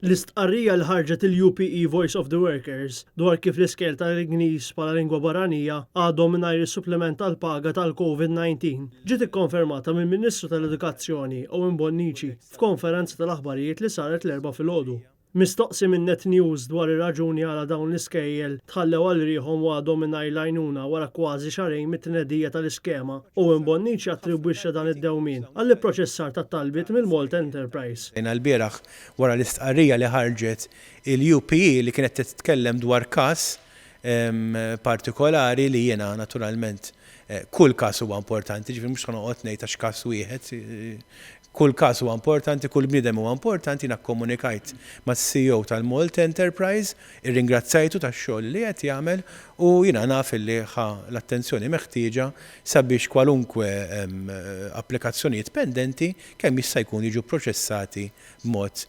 L-istqarrija li ħarġet il-UPE Voice of the Workers dwar kif l-iskejjel tal-Ingliż bħala lingwa barranija għadhom mingħajr is-suppliment tal-paga tal-Covid-19 ġiet ikkonfermata mill-Ministru tal-Edukazzjoni Owen Bonnici f'konferenza tal-aħbarijiet li saret l-Erbgħa filgħodu. Mistoqsi minn Net News dwar ir-raġuni għala dawn l-iskejjel tħallew għal riħhom u għadhom mingħajr l-għajnuna wara kważi xahrejn mit-tnedija tal-iskema, Owen Bonnici attribwixxa dan id-dewmien għall-ipproċessar tat-talbiet mill-Malta Enterprise. Jiena lbieraħ wara l-istqarrija li ħarġet il-UPE li kienet titkellem dwar każ partikolari li jiena naturalment kull każ huwa importanti, ġifieri mhux ħa noqgħod ngħid għax każ wieħed, kull każ huwa importanti, kull bniedem huwa importanti, jiena kkomunikajt mas-CEO tal-Malta Enterprise, irringrazzajtu tax-xogħol li qed jagħmel u jiena naf illi ħa l-attenzjoni meħtieġa sabiex kwalunkwe applikazzjonijiet pendenti kemm jista' jkun jiġu pproċessati b'mod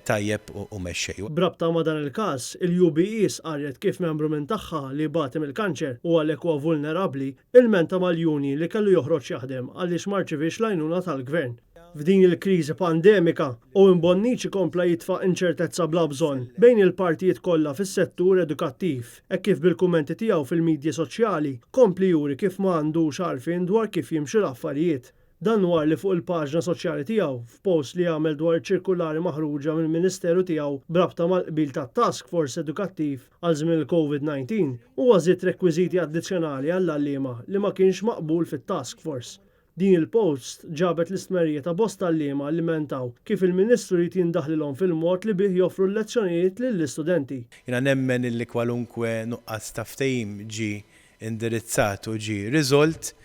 tajjeb u mexxej. B'rabta ma' dan il-każ, il-UBE stqarret kif membru minn tagħha li jbati mill-kanċer u għalhekk huwa vulnerabbli, ilmenta mal-union li kellu joħroġ jaħdem għaliex ma rċiviex l-għajnuna tal-Gvern. F'din il-kriżi pandemika, Owen Bonnici kompla jitfa' inċertezza bla bżonn bejn il-partijiet kollha fis-settur edukattiv, hekk kif bil-kummenti tiegħu fil-midja soċjali kompli juri kif ma għandux għarfien dwar kif jimxu l-affarijiet. Dan wara li fuq il-paġna soċjali tiegħu, f'post li għamel dwar iċ-ċirkulari maħruġa mill-Ministeru tiegħu b'rabta mal-qbil tat-Task Force Edukattiv għal żmien il-Covid 19, huwa żied rekwiżiti addizzjonali għall-għalliema li ma kienx maqbul fit-Task Force. Din il-post ġabet l-istmerrija ta' bosta għalliema li lmentaw kif il-Ministru jrid jindaħlilhom fil-mod li bih joffru l-lezzjonijiet lill-istudenti. Jiena nemmen illi kwalunkwe nuqqas ta' ftehim ġie indirizzat u ġie riżolt.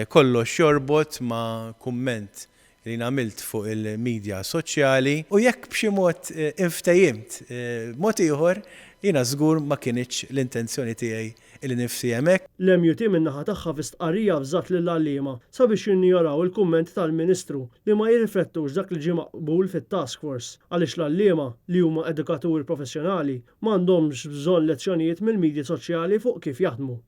Kollox jorbot ma' kumment li jien għamilt fuq il-media soċjali. U jekk b'xi mod inftehiemt b'mod ieħor, jiena żgur ma kinitx l-intenzjoni tiegħi li niftiehem hekk. L-MUT min-naħa tagħha fi stqarrija avżat lill-għalliema sabiex jinjoraw il-kummenti tal-Ministru li ma jirriflettux dak li ġie maqbul fit-task force għaliex l-għalliema, li huma edukaturi professjonali, M'għandhomx bżonn lezzjonijiet mill-midja soċjali fuq kif jaħdmu.